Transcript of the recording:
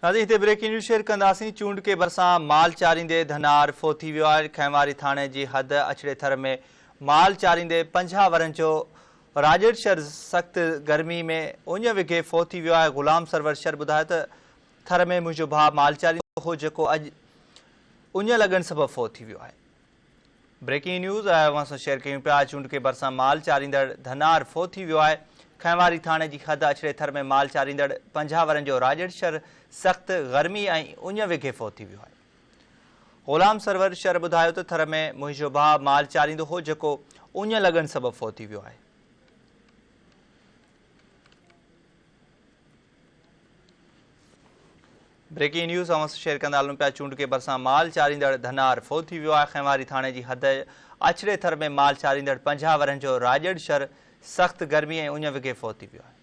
ناظرين هتي breaking news share ڪنداسين چونڊڪي ڀرسان مال چاريندي ڌنار فوت ٿي ويو آهي کهنواري ٿاڻي جي حد اڇڙي ٿر ۾ مال چاريندي 50 ورهين جو راڄڙ شر سخت گرمي ۾ اڃ وگهي فوت ٿي ويو آهي غلام سرور شر ٻڌايو ته ٿر ۾ منهنجو ڀاء مال چاريندو هو جيڪو اڄ اڃ لڳڻ سبب فوت ٿي ويو آهي. بريڪنگ نيوز اوهان سان شيئر ڪيون پيا چونڊڪي ڀرسان مال چاريندڙ ڌنار فوت ٿي ويو آهي کهنواري ٿاڻي جي حد اڇڙي ٿر ۾ مال چاريندڙ 50 ورهين جو راڄڙ شر سخت گرمي ۽ اڃ وگهي فوت ٿي ويو آهي غلام سرور شر ٻڌايو ته ٿر ۾ منهنجو ڀاء مال چاريندو هو جيڪو اڃ لڳڻ سبب فوت ٿي ويو آهي. بريڪنگ نيوز اوهان سان شيئر ڪندا هلون پيا چونڊڪي ڀرسان مال چاريندڙ ڌنار فوت ٿي ويو آهي خينواري ٿاڻي جي حد اڇڙي ٿر ۾ مال چاريندڙ 50 ورهين جو راڄڙ شر سخت گرمي ۽ اڃ وگهي فوت ٿي ويو آهي.